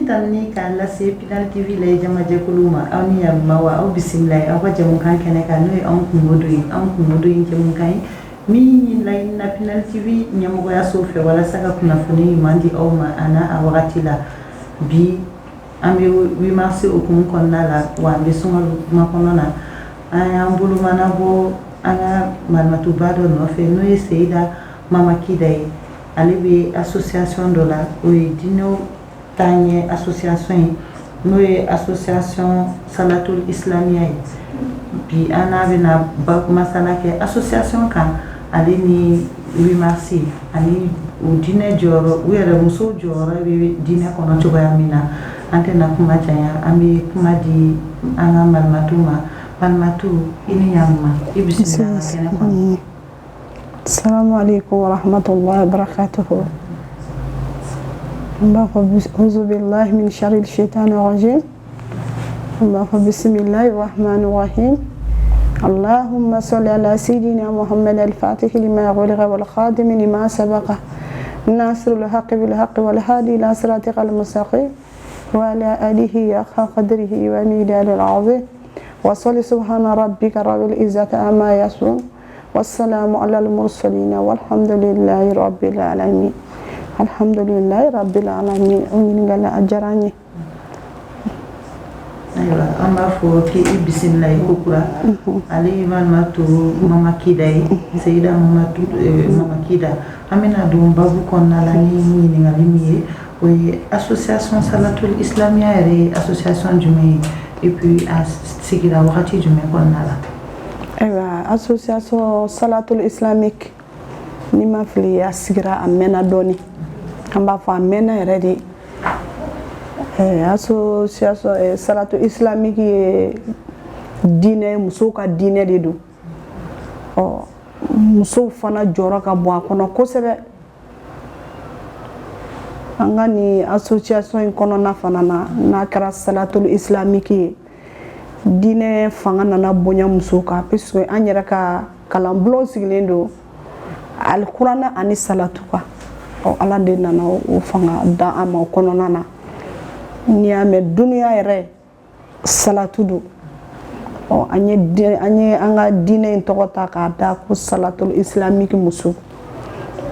Foli ni tanuni k'a lase Pinal TV la jamajɛkulu ma. Aw ni yantuma wa, aw bisimila ye aw ka jamukan kɛnɛ kan, n'o ye anw kungo don ye. Anw kungo don ye jamukan ye min laɲinina Pinal TV ɲɛmɔgɔyaso fɛ walasa ka kunnafoni ɲuman di aw ma a n'a a wagati la. Bi, an bɛ 8 mars hukumu kɔnɔna la, wa an bɛ sunkalo makɔnɔ na. An y'an bolo mana bɔ an ka malimatuba dɔ nɔfɛ, n'o ye Seyida Mama Kida ye. Ale bɛ association dɔ la, o ye diinɛw taaɲɛ association ye, n'o ye Association Salatul Islamiya ye. Bi, an n'a bɛna masala kɛ association kan, ale ni 8 mars, ani u diinɛ jɔyɔrɔ, u yɛrɛ musow jɔyɔrɔ bɛ diinɛ kɔnɔ cogoya min na. An tɛna kuma janya, an bɛ kuma di an ka malimatu ma. Malimatu, i ni ɲantuma, i bisimila an ka kɛnɛ kɔnɔ. السلام عليكم ورحمة الله وبركاته. أعوذ بالله من شر الشيطان الرجيم. بسم الله الرحمن الرحيم. اللهم صل على سيدنا محمد الفاتح لما أغلق والخاتم لما سبق ناصر الحق بالحق والهادي إلى صراطك المستقيم وعلى آله حق قدره ومقداره العظيم. وصل سبحان ربك رب العزة عما يصفون والسلام على المرسلين والحمد لله رب العالمين. الحمد لله رب العالمين. O ɲininkali a diyara n ye. Ayiwa, an b'a fɔ k'i bisimila i ko kura. Ale ye malimatu Mama Kida ye, Seyida Mama Kida. An bɛna don babu kɔnɔna la ni ɲininkali min ye, o ye Association Salatul Islamiya yɛrɛ ye association jumɛn ye, et puis a sigira wagati jumɛn kɔnɔna la? Ayiwa, Association Salatul Islamique, ni ma fili, a sigira a mɛnna dɔɔni, an b'a fɔ a mɛnna yɛrɛ de. Association Salatul Islamique ye diinɛ, musow ka diinɛ de don. Ɔ, musow fana jɔyɔrɔ ka bon a kɔnɔ kosɛbɛ. An ka nin association in kɔnɔna fana na, n'a kɛra Salatul Islamique ye, diinɛ fanga nana bonya musow kan, puisque an yɛrɛ ka kalanbulon sigilen don alikuranɛ ani salatu kan. Ɔ, Ala de nana o fanga da an ma o kɔnɔna na. N'i y'a mɛn dunuya yɛrɛ, salatu don. Ɔ, an ye an ka diinɛ in tɔgɔ ta k'a da ko Salatul Islamique muso,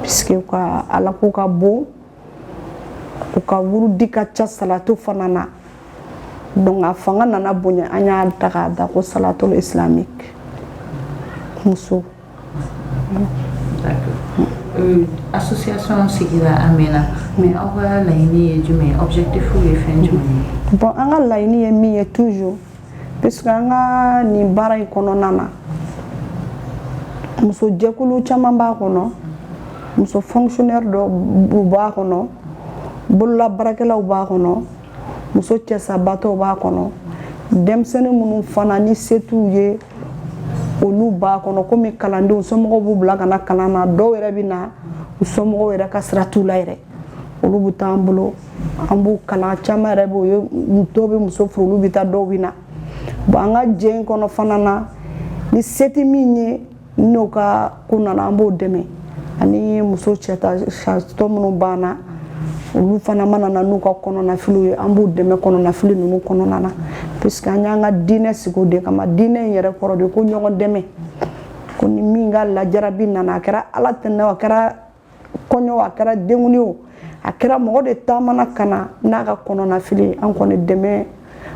puisque u ka Ala ko ka bon, u ka wurudi ka ca salatu fana na. Donc a fanga nana bonya, an y'a ta k'a da ko Salatul Islamique muso. D'accord. Association sigira a mɛnna, mais aw ka laɲini ye jumɛn ye? Objectif ye fɛn jumɛn ye? Bon, an ka laɲini ye min ye toujours, puisque an ka nin baara in kɔnɔna na, muso jɛkulu caman b'a kɔnɔ, muso fonctionnaire dɔ b'a kɔnɔ, bolola baarakɛlaw b'a kɔnɔ, muso cɛsabatɔw b'a kɔnɔ, denmisɛnnin minnu fana ni se t'u ye, olu b'a kɔnɔ, komi kalandenw somɔgɔw b'u bila ka na kalan na. Dɔw yɛrɛ bɛ na, u somɔgɔw yɛrɛ ka sira t'u la yɛrɛ, olu bɛ taa an bolo, an b'u kalan. Caman yɛrɛ bɛ o ye, dɔw bɛ muso furu, olu bɛ taa, dɔw bɛ na. Bon, an ka jɛ in kɔnɔ fana na, ni se tɛ min ye, n'o ka ko nana, an b'o dɛmɛ. Ani muso cɛta minnu banna, olu fana mana na n'u ka kɔnɔnafiliw ye, an b'u dɛmɛ kɔnɔnafili ninnu kɔnɔna na, puisque an y'an ka diinɛ sigi o de kama. Diinɛ in yɛrɛ kɔrɔ de ko ɲɔgɔn dɛmɛ, ko ni min ka lajarabi nana, a kɛra Ala tɛnɛ o, a kɛra kɔɲɔ o, a kɛra denkundi o, a kɛra mɔgɔ de taamana ka na n'a ka kɔnɔnafili, an kɔni dɛmɛ,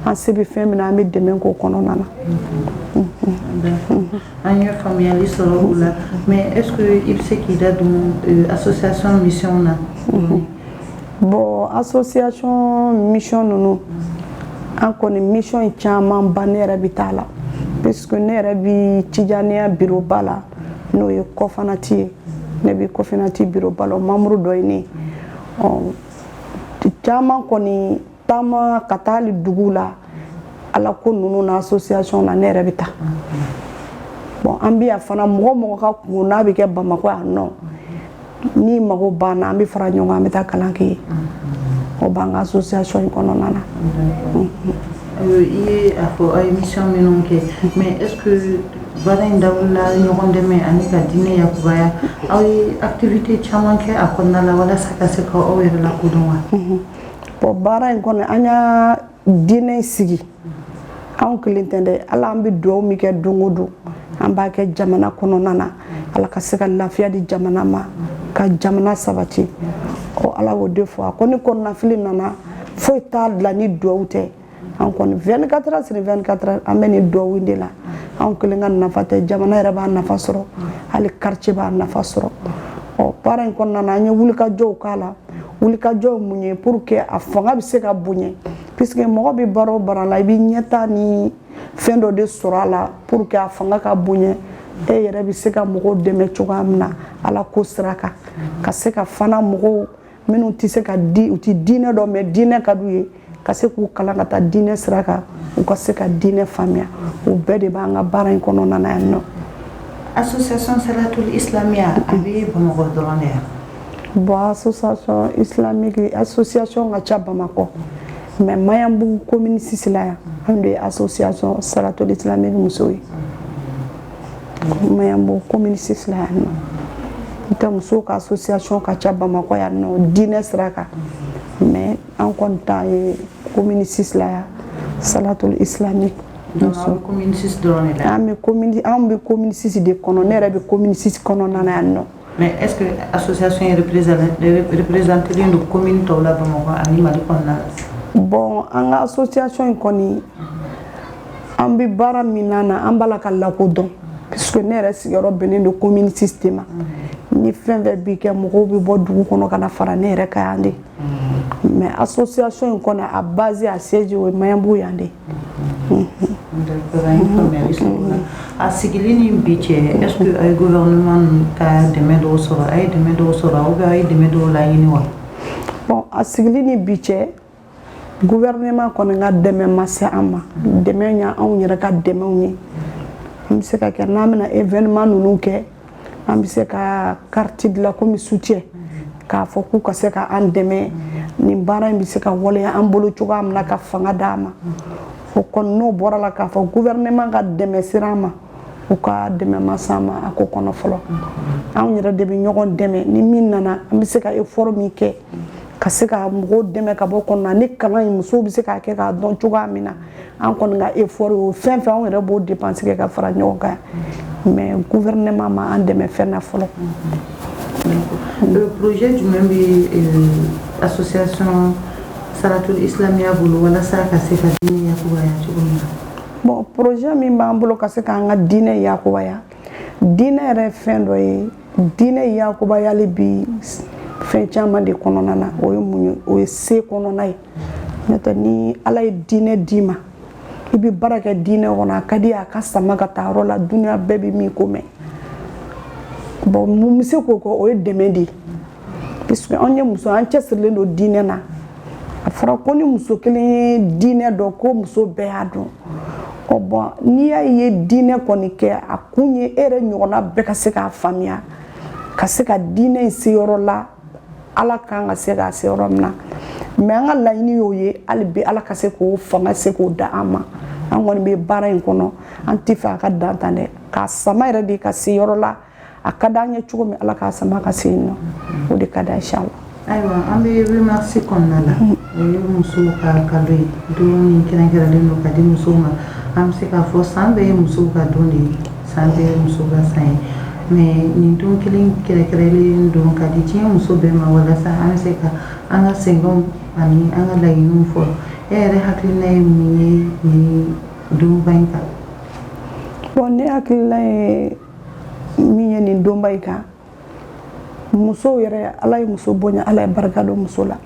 an se bɛ fɛn min na, an bɛ dɛmɛ k'o kɔnɔna na. An ye faamuyali sɔrɔ o la, mais est ce que i bɛ se k'i da don association mission na? Bon, association mission ninnu, an kɔni mission in caman ba, ne yɛrɛ bɛ taa la, puisque ne yɛrɛ bi Tijaniya bureau ba la, n'o ye Kɔfanati ye. Ne bɛ Kɔfanati bureau ba la, o membre dɔ ye ne ye. Ɔ, caman kɔni taama ka taa hali dugu la, Ala ko ninnu na, association na, ne yɛrɛ bɛ taa. Bon, an bɛ yan fana, mɔgɔ mɔgɔ ka kungo n'a bɛ kɛ Bamakɔ yan nɔ, ni mago banna, an bɛ fara ɲɔgɔn kan, an bɛ taa kalan kɛ yen. O b'an ka association in kɔnɔna na. I ye a fɔ aw ye mission minnu kɛ, mais est ce que baara in dabɔla ɲɔgɔn dɛmɛ ani ka diinɛ yakubaya, aw ye activité caman kɛ a kɔnɔna la walasa ka se ka aw yɛrɛ lakodɔn wa? Bon, baara in kɔni, an y'a diinɛ sigi, anw kelen tɛ dɛ. Ala, an bɛ dugawu min kɛ don o don, an b'a kɛ jamana kɔnɔna na, Ala ka se ka lafiya di jamana ma, ka jamana sabati. Ɔ, Ala y'o de fɔ, a ko ni kɔnɔnafili nana, foyi t'a dilan ni dugawu tɛ. An kɔni, 24 heures sur 24 heures, an bɛ nin dugawu de la. Anw kelen ka nafa tɛ, jamana yɛrɛ b'a nafa sɔrɔ, hali quartier b'a nafa sɔrɔ. Ɔ, baara in kɔnɔna na, an ye wulikajɔw k'a la. Wulikajɔ mun ye? Pour que a fanga bɛ se ka bonya, puisque mɔgɔ bɛ baara o baara la, i bɛ ɲɛta ni fɛn dɔ de sɔrɔ a la. Pour que a fanga ka bonya, e yɛrɛ bɛ se ka mɔgɔw dɛmɛ cogoya min na Ala ko sira kan, ka se ka fana mɔgɔw minnu tɛ se ka di, u tɛ diinɛ dɔn, mais diinɛ ka d'u ye, ka se k'u kalan ka taa diinɛ sira kan, u ka se ka diinɛ faamuya. O bɛɛ de b'an ka baara in kɔnɔna na yan nɔ. Association Salatul Islamia, a bɛ Bamakɔ dɔrɔn de yan? Bon, association islamique, association ka ca Bamakɔ, mais Maɲanbugu commune 6 la yan, anw de ye association Salatul Islamique musow ye Maɲanbugu commune 6 la yan nɔ. N tɛ, musow ka association ka ca Bamakɔ yan nɔ diinɛ sira kan, mais an kɔni ta ye commune 6 la yan, Salatul Islamique. Donc aw bɛ commune 6 dɔrɔn de la? An bɛ commune 6 de kɔnɔ. Ne yɛrɛ bɛ commune 6 kɔnɔna na yan nɔ. Mais est ce que association ye représenté don commune tɔw la Bamakɔ ani Mali kɔnɔna la? Bon, an ka association in kɔni, an bɛ baara min na, an b'a la ka lakodɔn, puisque ne yɛrɛ sigiyɔrɔ bɛnnen don commune 6 de ma. Ni fɛn fɛn bi kɛ, mɔgɔw bɛ bɔ dugu kɔnɔ ka na fara ne yɛrɛ kan yan de. Mais association in kɔni, a base, a siège, o ye Maɲanbugu yan de. D'accord, an ye faamuyali sɔrɔ o la. A sigili ni bi cɛ, est ce que a ye gouvernement ka dɛmɛ dɔw sɔrɔ? A ye dɛmɛ dɔw sɔrɔ ou bien a ye dɛmɛ dɔw laɲini wa? Bon, a sigili ni bi cɛ, gouvernement kɔni ka dɛmɛ ma se an ma. Dɛmɛ ya anw yɛrɛ ka dɛmɛw ye. An bɛ se ka kɛ, n'an bɛna événement ninnu kɛ, an bɛ se ka carte dilan komi soutien, k'a fɔ k'u ka se ka an dɛmɛ, nin baara in bɛ se ka waleya an bolo cogoya min na, ka fanga d'an ma. O kɔni, n'o bɔra la, k'a fɔ gouvernement ka dɛmɛ sera an ma, u ka dɛmɛ ma s'an ma a ko kɔnɔ fɔlɔ. Anw yɛrɛ de bɛ ɲɔgɔn dɛmɛ. Ni min nana, an bɛ se ka effort min kɛ ka se ka mɔgɔw dɛmɛ ka bɔ kɔnɔna ni kalan in, musow bɛ se k'a kɛ k'a dɔn cogoya min na, an kɔni ka effort ye o. Fɛn fɛn, anw yɛrɛ b'o dépense kɛ ka fara ɲɔgɔn kan, mais gouvernement ma an dɛmɛ fɛn na fɔlɔ. Projet jumɛn bɛ association Salatul Islamia bolo walasa ka se ka diinɛ yakubaya cogo min na? Bon, projet min b'an bolo ka se k'an ka diinɛ yakubaya, diinɛ yɛrɛ ye fɛn dɔ ye, diinɛ yakubayali bi fɛn caman de kɔnɔna na. O ye mun ye? O ye se kɔnɔna ye. N'o tɛ, ni Ala ye diinɛ d'i ma, i bɛ baara kɛ diinɛ kɔnɔ, a ka di a ka sama ka taa yɔrɔ la, dunuya bɛɛ bɛ min ko mɛn. Bon, mun bɛ se k'o kɛ? O ye dɛmɛ de ye, puisque anw ye muso, an cɛsirilen don diinɛ na. A fɔra ko ni muso kelen ye diinɛ dɔn, ko muso bɛɛ y'a dɔn. Ɔ bon, n'i y'a ye diinɛ kɔni kɛ, a kun ye e yɛrɛ ɲɔgɔnna bɛɛ ka se k'a faamuya, ka se ka diinɛ in se yɔrɔ la, Ala kan ka se k'a se yɔrɔ min na. Mais an ka laɲini y'o ye hali bi, Ala ka se k'o fanga se k'o da an ma. An kɔni bɛ baara in kɔnɔ, an tɛ fɛ a ka dan tan dɛ, k'a sama yɛrɛ de ka se yɔrɔ la. A ka d'an ye cogo min, Ala k'a sama ka se yen nɔ, o de ka d'an inshallah. Ayiwa, an bɛ 8 mars kɔnɔna la, o ye musow ka kalo ye, don min kɛrɛnkɛrɛnlen don ka di musow ma. An bɛ se k'a fɔ san bɛɛ ye musow ka don de ye, san bɛɛ ye musow ka san ye, mais nin don kelen kɛrɛnkɛrɛnlen don ka di diɲɛ muso bɛɛ ma, walasa an bɛ se ka an ka sɛgɛnw ani an ka laɲiniw fɔ. E yɛrɛ hakilina ye mun ye nin donba in kan? Bon, ne hakilina ye min ye nin donba in kan, musow yɛrɛ, Ala ye muso bonya, Ala ye barika don muso la.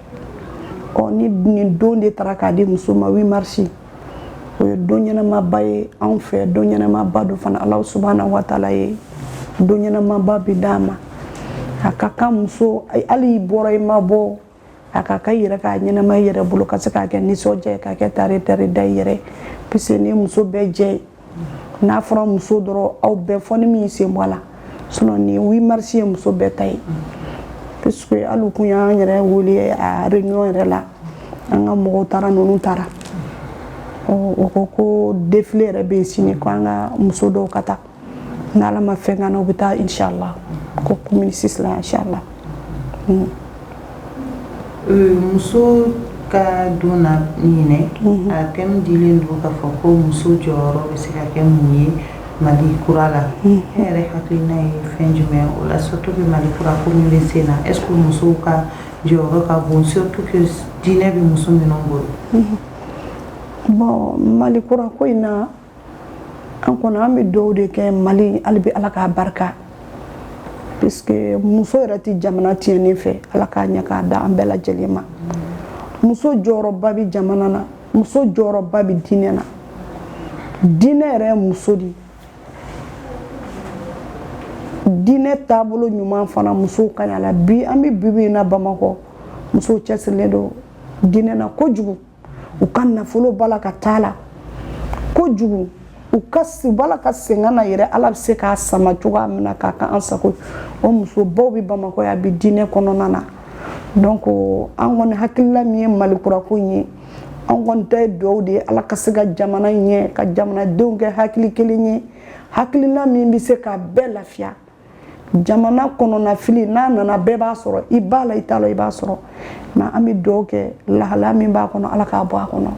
Ɔ, ni nin don de taara k'a di muso ma, 8 mars, o ye don ɲɛnamaba ye anw fɛ, don ɲɛnamaba don fana. Ala subahana wa taala ye don ɲɛnamaba bi d'a ma. A ka kan muso, hali i bɔra, i ma bɔ, a ka kan i yɛrɛ k'a ɲɛnama i yɛrɛ bolo, ka se k'a kɛ nisɔndiya ye, k'a kɛ tare tare da i yɛrɛ, puisque ni muso bɛɛ jɛ ye, n'a fɔra muso dɔrɔn, aw bɛɛ fɔ ni min sen bɔ a la. Sinon nin 8 mars ye muso bɛɛ ta ye, puisque hali u kun y'an yɛrɛ wele a réunion yɛrɛ la, an ka mɔgɔw taara, ninnu taara, o ko ko défilé yɛrɛ bɛ yen sini, ko an ka muso dɔw ka taa. N'Ala ma fɛn k'an na, u bɛ taa inshallah, ko commune 6 la inshallah. Muso ka don na ɲinɛ, a thème dilen don k'a fɔ ko muso jɔyɔrɔ bɛ se ka kɛ mun ye Mali kura la. E yɛrɛ hakilina ye fɛn jumɛn o la, surtout que Mali kura ko min bɛ sen na, est ce que musow ka jɔyɔrɔ ka bon, surtout que diinɛ bɛ muso minnu bolo? Bon, Mali kura ko in na, an kɔni an bɛ dugawu de kɛ Mali hali bi, Ala k'a barika, puisque muso yɛrɛ tɛ jamana tiɲɛni fɛ. Ala k'a ɲɛ k'a da an bɛɛ lajɛlen ma. Muso jɔyɔrɔba bɛ jamana na, muso jɔyɔrɔba bɛ diinɛ na. Diinɛ yɛrɛ ye muso de ye. Diinɛ taabolo ɲuman fana, musow ka ɲi a la. Bi an bɛ bi bi in na, Bamakɔ musow cɛsirilen don diinɛ na kojugu. U ka nafolo b'a la ka taa la kojugu, u ka u b'a la ka segin na yɛrɛ. Ala bɛ se k'a sama cogoya min na k'a kɛ an sago, o musobaw bɛ Bamakɔ yan bi diinɛ kɔnɔna na. Donc an kɔni hakilila min ye Mali kura ko in ye, an kɔni ta ye dugawu de ye, Ala ka se ka jamana ɲɛ, ka jamanadenw kɛ hakili kelen ye, hakilina min bɛ se ka bɛɛ lafiya. Jamana kɔnɔna fili n'a nana, bɛɛ b'a sɔrɔ, i b'a la, i t'a la, i b'a sɔrɔ. Mais an bɛ dugawu kɛ, lahalaya min b'a kɔnɔ, Ala k'a bɔ a kɔnɔ.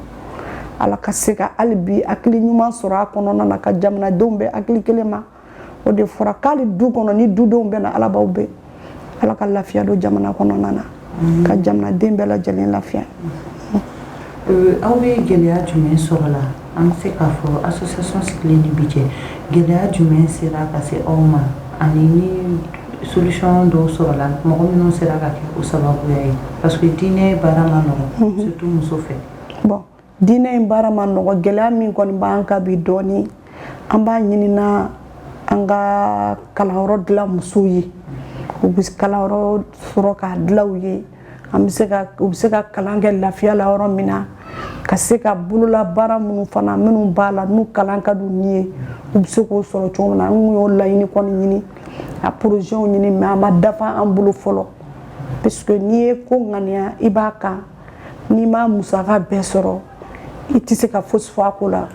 Ala ka se ka hali bi hakili ɲuman sɔrɔ a kɔnɔna na, ka jamanadenw bɛɛ hakili kelen ma. O de fɔra k'ale du kɔnɔ, ni dudenw bɛ na, Ala b'aw bɛn. Ala ka lafiya don jamana kɔnɔna na, ka jamanaden bɛɛ lajɛlen lafiya. Aw bɛ gɛlɛya jumɛn sɔrɔ la? An bɛ se k'a fɔ association sigilen ni bi cɛ, gɛlɛya jumɛn sera ka se aw ma, ani ni solution dɔw sɔrɔla, mɔgɔ minnu sera ka kɛ o sababuya ye? Parce que diinɛ baara ma nɔgɔn, surtout muso fɛ. Bon, diinɛ in baara ma nɔgɔ. Gɛlɛya min kɔni b'an kan bi dɔɔni, an b'a ɲinina an ka kalanyɔrɔ dilan musow ye. U bɛ kalanyɔrɔ sɔrɔ k'a dilan u ye, an bɛ se ka u bɛ se ka kalan kɛ lafiya la yɔrɔ min na, ka se ka bololabaara minnu fana minnu b'a la, n'u kalan ka d'u ni ye, u bɛ se k'o sɔrɔ cogo min na. An kun y'o laɲini kɔni ɲini, a projet ɲini, mais a ma dafa an bolo fɔlɔ, parce que n'i ye ko ŋaniya, i b'a kan, n'i ma musaka bɛɛ sɔrɔ, i tɛ se ka fosi fɔ a ko la.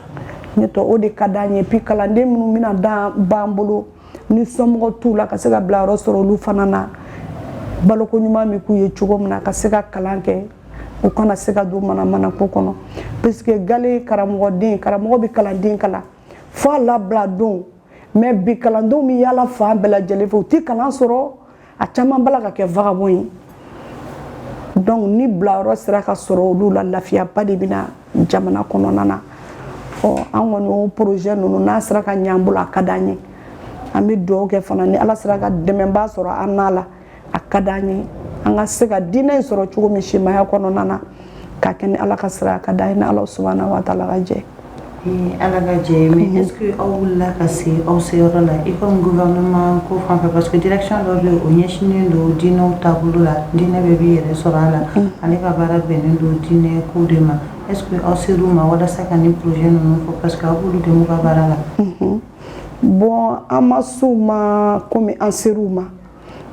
N'o tɛ, o de ka d'an ye. Puis kalanden minnu bɛna dan b'an bolo, ni somɔgɔ t'u la, ka se ka bilayɔrɔ sɔrɔ olu fana na, baloko ɲuman bɛ k'u ye cogo min na, ka se ka kalan kɛ, u kana se ka don manamana ko kɔnɔ, parce que gale karamɔgɔden, karamɔgɔ bɛ kalanden kalan fo a labila don. Mais bi kalandenw bɛ yaala fan bɛɛ lajɛlen fɛ, u tɛ kalan sɔrɔ, a caman b'a la ka kɛ vagabond ye. Donc ni bilayɔrɔ sera ka sɔrɔ olu la, lafiyaba de bɛ na jamana kɔnɔna na. Ɔ, an kɔni o projet ninnu, n'a sera ka ɲɛ an bolo, a ka d'an ye. An bɛ dugawu kɛ fana, ni Ala sera ka dɛmɛba sɔrɔ an n'a la, a ka d'an ye, an ka se ka diinɛ in sɔrɔ cogo min simaya kɔnɔna na, ka kɛ ni Ala ka sira, a ka d'an ye, ni Ala subahana wa taala ka jɛ. Ala ka jɛ. Mais est ce que aw wulila ka se aw seyɔrɔ la, i comme gouvernement ko fan fɛ? Parce que direction dɔ bɛ yen, o ɲɛsinnen don diinɛw taabolo la, diinɛ bɛɛ b'i yɛrɛ sɔrɔ a la, ale ka baara bɛnnen don diinɛ ko de ma. Est ce que aw ser'u ma walasa ka nin projet ninnu fɔ, parce que aw b'olu dɛmɛ u ka baara la? Bon, an ma s'u ma komi an ser'u ma,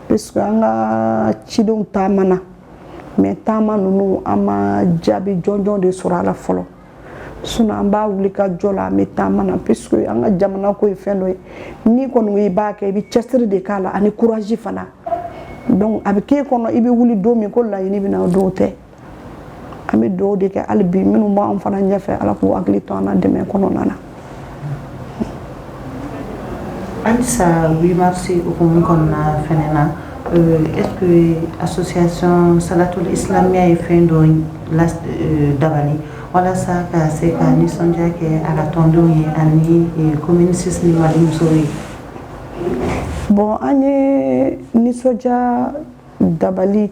puisque an ka cidenw taamana, mais taama ninnu, an ma jaabi jɔnjɔn de sɔrɔ a la fɔlɔ. Sinon an b'a wuli ka jɔ la, an bɛ taama na, puisque an ka jamana ko ye fɛn dɔ ye, n'i kɔni ko i b'a kɛ, i bɛ cɛsiri de k'a la ani courage fana. Donc a bɛ k'e kɔnɔ, i bɛ wuli don min ko laɲini bɛ na, o dɔw tɛ. An bɛ dugawu de kɛ hali bi, minnu b'an fana ɲɛfɛ, Ala k'u hakili to an na dɛmɛ kɔnɔna na. Halisa 8 mars hukumu kɔnɔna fɛnɛ na, est ce que association Salatul Islamiya ye fɛn dɔ dabali walasa ka se ka nisɔndiya kɛ a ka tɔndenw ye ani commune 6 ni Mali musow ye? Bon, an ye nisɔndiya dabali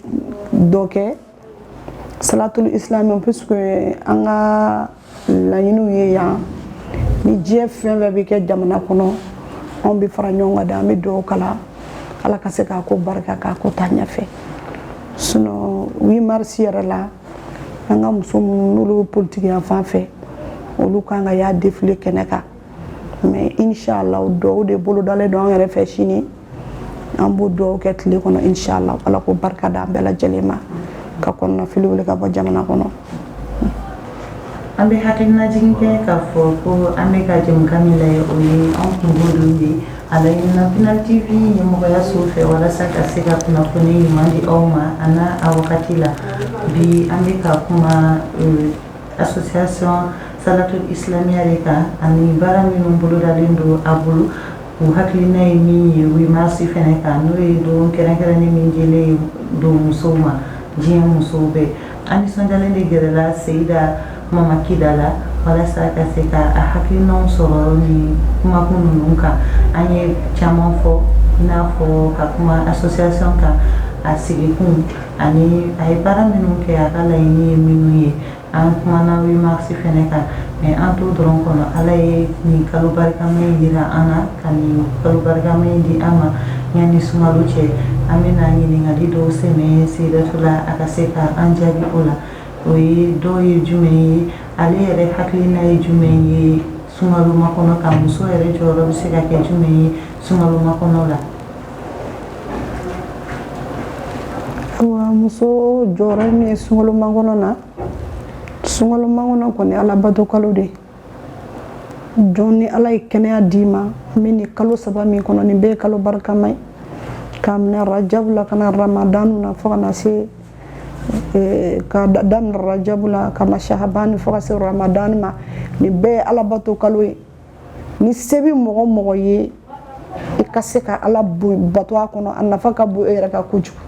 dɔ kɛ Salatul Islamiya, puisque an ka laɲiniw ye yan, ni diɲɛ fɛn fɛn bɛ kɛ jamana kɔnɔ, anw bɛ fara ɲɔgɔn kan de, an bɛ dugawu kala, Ala ka se k'a ko barika, k'a ko taa ɲɛfɛ. Sinon 8 mars yɛrɛ la, an ka muso minnu n'olu bɛ politiki yan fan fɛ, olu kan ka y'a défilé kɛnɛ kan. Mais inshallah, dugawu de bolodalen don an yɛrɛ fɛ sini, an b'o dugawu kɛ tile kɔnɔ inshallah, Ala k'o barika d'an bɛɛ lajɛlen ma, ka kɔnɔnafili wuli ka bɔ jamana kɔnɔ. An bɛ hakilinajigin kɛ k'a fɔ ko an bɛ ka jɛmukan min lajɛ, o ye anw kungo dun ye. A laɲinina Pinal TV ɲɛmɔgɔyaso fɛ walasa ka se ka kunnafoni ɲuman di aw ma a n'a a wagati la. Bi an bɛ ka kuma association Salatul Islamiya de kan ani baara minnu bolodalen don a bolo, u hakilina ye min ye 8 mars fɛnɛ kan, n'o ye don kɛrɛnkɛrɛnnen min dilen don musow ma, diɲɛ musow bɛɛ. An nisɔndiyalen de gɛrɛla Seyida Mama Kida la walasa ka se ka a hakilinaw sɔrɔ ni kumakun ninnu kan. An ye caman fɔ, i n'a fɔ ka kuma association kan, a sigikun ani a ye baara minnu kɛ, a ka laɲini ye minnu ye. An kumana 8 mars fɛnɛ kan, mais an t'o dɔrɔn kɔnɔ. Ala ye nin kalo barikama in jira an na, ka nin kalo barikama in di an ma yanni sunkalo cɛ. An bɛna ɲininkali dɔw sɛmɛ Seyidatu la, a ka se ka an jaabi o la. O ye dɔw ye jumɛn ye? Ale yɛrɛ hakilina ye jumɛn ye sunkalo makɔnɔ kan? Muso yɛrɛ jɔyɔrɔ bɛ se ka kɛ jumɛn ye sunkalo makɔnɔ la? Wa muso jɔyɔrɔ min ye sunkalo makɔnɔ na, sunkalo makɔnɔ kɔni alabato kalo de jɔn ni Ala ye kɛnɛya d'i ma min ni kalo 3 min kɔnɔ, nin bɛɛ ye kalo barikama ye, k'a minɛ rajabu la ka na ramadanu na fo ka na se ka daminɛ rajabu la ka na shahabani fo ka se ramadani ma, nin bɛɛ ye alabato kalo ye. Ni se bɛ mɔgɔ mɔgɔ ye i ka se ka Ala bato a kɔnɔ, a nafa ka bon e yɛrɛ ka kojugu.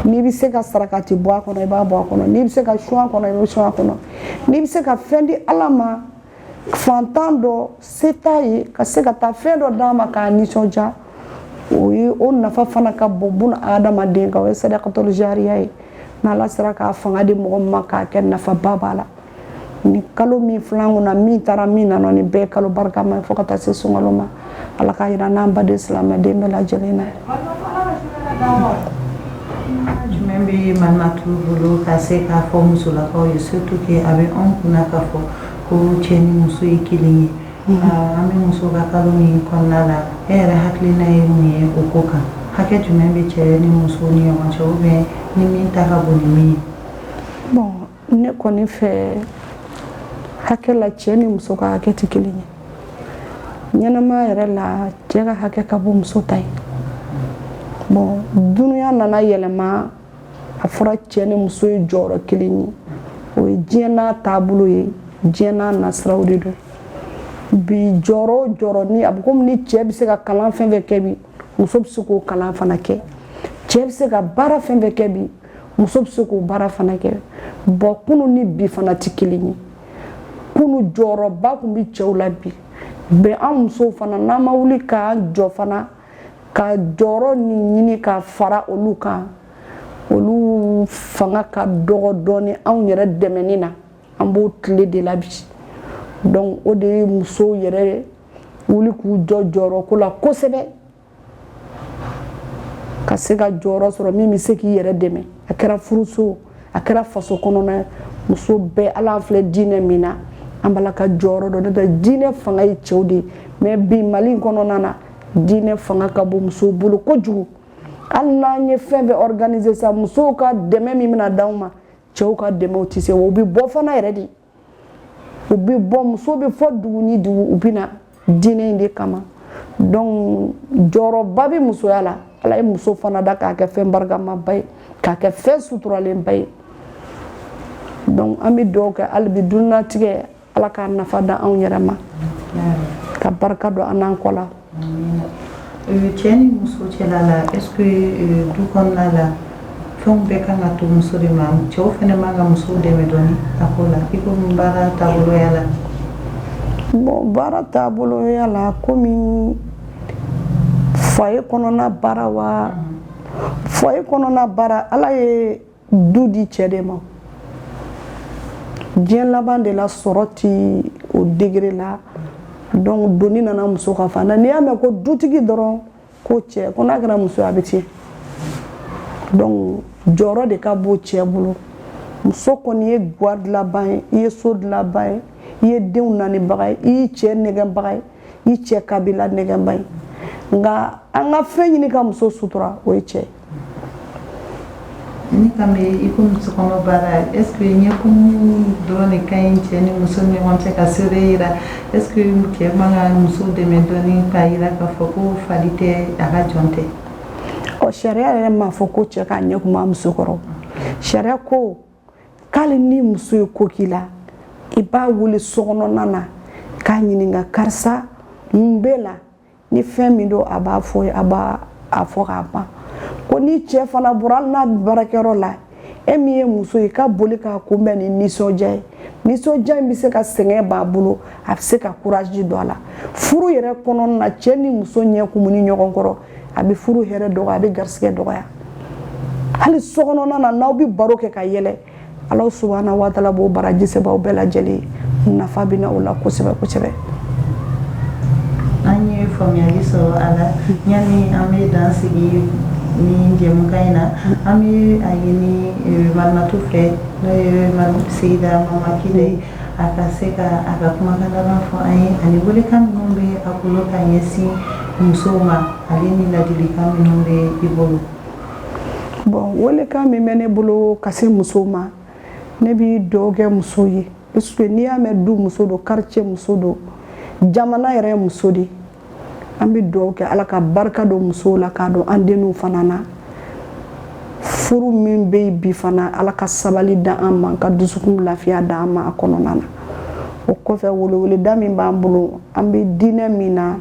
N'i bɛ se ka sarakati bɔ a kɔnɔ, i b'a bɔ a kɔnɔ. N'i bɛ se ka sun a kɔnɔ, i bɛ sun a kɔnɔ. N'i bɛ se ka fɛn di Ala ma, fantan dɔ se t'a ye ka se ka taa fɛn dɔ d'a ma k'a nisɔndiya, o ye o nafa fana ka bon buna adamaden kan. O ye sadakatul jariya ye. N'Ala sera k'a fanga di mɔgɔ ma k'a kɛ, nafaba b'a la. Ni kalo min filan kunna, min taara min nana, nin bɛɛ kalo barikama ye fo ka taa se sunkalo ma. Ala k'a jira n'an baden silamɛden bɛɛ lajɛlen na. Jumɛn bɛ Malimatu bolo ka se k'a fɔ musolakaw ye, surtout que a bɛ anw kunna k'a fɔ ko cɛ ni muso ye kelen ye? An bɛ muso ka kalo min kɔnɔna la, e yɛrɛ hakilina ye mun ye o ko kan? Hakɛ jumɛn bɛ cɛ ni muso ni ɲɔgɔn cɛ, ou bien ni min ta ka bon ni min ye? Bon, ne kɔni fɛ, hakɛ la, cɛ ni muso ka hakɛ tɛ kelen ye. Ɲɛnamaya yɛrɛ la, cɛ ka hakɛ ka bon muso ta ye. Bon, dunuya nana yɛlɛma, a fɔra cɛ ni muso ye jɔyɔrɔ kelen ye. O ye diɲɛ n'a taabolo ye, diɲɛ n'a nasiraw de don. Bi jɔyɔrɔ o jɔyɔrɔ ni a bɛ komi ni cɛ bɛ se ka kalan fɛn fɛn kɛ bi, muso bɛ se k'o kalan fana kɛ. Cɛ bɛ se ka baara fɛn fɛn kɛ bi, muso bɛ se k'o baara fana kɛ. Bon, kunu ni bi fana tɛ kelen ye. Kunu jɔyɔrɔba tun bɛ cɛw la, bi bɛn an musow fana, n'an ma wuli k'an jɔ fana ka jɔyɔrɔ nin ɲini ka fara olu kan, olu fanga ka dɔgɔ dɔɔni anw yɛrɛ dɛmɛni na. An b'o tile de la bi. Donc o de ye musow yɛrɛ wuli k'u jɔ jɔyɔrɔ ko la kosɛbɛ, ka se ka jɔyɔrɔ sɔrɔ min bɛ se k'i yɛrɛ dɛmɛ. A kɛra furuso, a kɛra faso kɔnɔna ye, muso bɛɛ, ala an filɛ diinɛ min na, an b'a la ka jɔyɔrɔ dɔn. N'o tɛ, diinɛ fanga ye cɛw de ye, mais bi Mali in kɔnɔna na, diinɛ fanga ka bon musow bolo kojugu. Hali n'an ye fɛn fɛn organiser sa, musow ka dɛmɛ min bɛna d'anw ma, cɛw ka dɛmɛw tɛ se. O bɛ bɔ fana yɛrɛ de, u bɛ bɔ, muso bɛ fɔ dugu ni dugu, u bɛ na diinɛ in de kama. Donc jɔyɔrɔba bɛ musoya la. Ala ye muso fana da k'a kɛ fɛn barikamaba ye, k'a kɛ fɛn suturalenba ye. Donc an bɛ dugawu kɛ hali bi, dunnatigɛ, Ala k'a nafa da anw yɛrɛ ma, ka barika don an n'an kɔ la. Cɛ ni muso cɛla la, est ce que du kɔnɔna la, fɛnw bɛɛ kan ka to muso de ma? Cɛw fana man ka musow dɛmɛ dɔɔni a ko la, i komi baara taaboloya la? Bon, baara taaboloya la, komi foyer kɔnɔna baara wa, foyer kɔnɔna baara, Ala ye du di cɛ de ma. Diɲɛ laban de la, sɔrɔ ti o degré la, donc doni nana muso ka fan na. N'i y'a mɛn ko dutigi dɔrɔn, ko cɛ, ko n'a kɛra muso ye, a bɛ tiɲɛ. Donc jɔyɔrɔ de ka bon cɛ bolo. Muso kɔni ye ga dilanba ye, i ye so dilanba ye, i ye denw nanibaga ye, i y'i cɛ nɛgɛnbaga ye, i cɛ kabila nɛgɛnba ye. Nka an ka fɛn ɲini ka muso sutura, o ye cɛ ye. Ni Malimatu Kanbe, i ko sokɔnɔ baara, est ce que ɲɛkumu dɔrɔn de ka ɲi cɛ ni muso ni ɲɔgɔn cɛ ka seere yira? Est ce que cɛ man ka muso dɛmɛ dɔɔni k'a yira k'a fɔ ko fali tɛ, a ka jɔn tɛ? Ɔ, sariya yɛrɛ m'a fɔ ko cɛ k'a ɲɛ kuma muso kɔrɔ. Sariya ko k'ale ni muso ye ko k'i la, i b'a wele sokɔnɔna na k'a ɲininka: karisa, mun b'e la? Ni fɛn min don, a b'a fɔ, a b'a a fɔ k'a ban. Ko ni cɛ fana bɔra, hali n'a bɛ baarakɛyɔrɔ la, e min ye muso ye, ka boli k'a kunbɛn ni nisɔndiya ye. Nisɔndiya in bɛ se ka sɛgɛn b'a bolo, a bɛ se ka courage don a la. Furu yɛrɛ kɔnɔna na, cɛ ni muso ɲɛ kumuni ɲɔgɔn kɔrɔ, a bɛ furu hɛrɛ dɔgɔya, a bɛ garisigɛ dɔgɔya. Hali sokɔnɔna na, n'aw bɛ baro kɛ ka yɛlɛ, Ala subahana wa taala b'o baraji sɛbɛn aw bɛɛ lajɛlen. Nafa bɛ na o la kosɛbɛ kosɛbɛ. An ye faamuyali sɔrɔ a la. Yanni an bɛ dan sigi ni jɛmukan in na, an bɛ a ɲini Malimatu fɛ, n'o ye Seyida Mama Kida ye, a ka se ka a ka kumakan laban fɔ an ye, ani welekan minnu bɛ a bolo ka ɲɛsin musow ma, ale ni ladilikan minnu bɛ i bolo. Bon, welekan min bɛ ne bolo ka se musow ma, ne bɛ dugawu kɛ musow ye, parce que n'i y'a mɛn du muso don, quartier muso don, jamana yɛrɛ ye muso de. An bɛ dugawu kɛ Ala ka barika don musow la, k'a don an denw fana na. Furu min bɛ yen bi fana, Ala ka sabali da an ma, ka dusukun lafiya da an ma a kɔnɔna na. O kɔfɛ, weleweleda min b'an bolo, an bɛ diinɛ min na,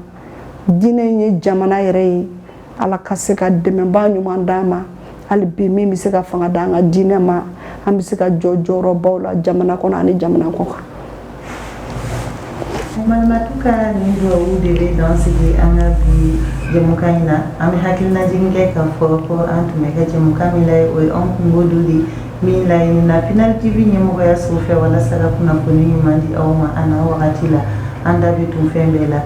diinɛ in ye jamana yɛrɛ ye, Ala ka se ka dɛmɛbaa ɲuman d'an ma hali bi, min bɛ se ka fanga d'an ka diinɛ ma, an bɛ se ka jɔ jɔyɔrɔbaw la jamana kɔnɔ ani jamana kɔ kan. Malimatu ka nin duwawu de bɛ dan sigi an ka bi jɛmukan in na. An bɛ hakilinajigin kɛ k'a fɔ ko an tun bɛ ka jɛmukan min lajɛ, o ye anw kungo du de min laɲinina Pinal TV ɲɛmɔgɔya so fɛ, walasa ka kunnafoni ɲuman di aw ma a n'a wagati la. An da bɛ tun fɛn bɛɛ la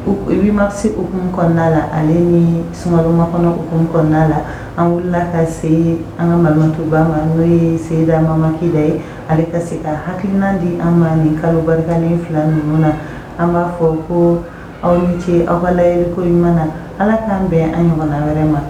8 mars hukumu kɔnɔna la, ale ni sunkalo makɔnɔ hukumu kɔnɔna la. An wulila ka se an ka malimatuba ma, n'o ye Seyida Mama Kida ye, ale ka se ka hakilina di an ma nin kalo barikalen fila ninnu na. An b'a fɔ ko aw ni ce aw ka layɛliko ɲuman na. Ala k'an bɛn an ɲɔgɔnna wɛrɛ ma.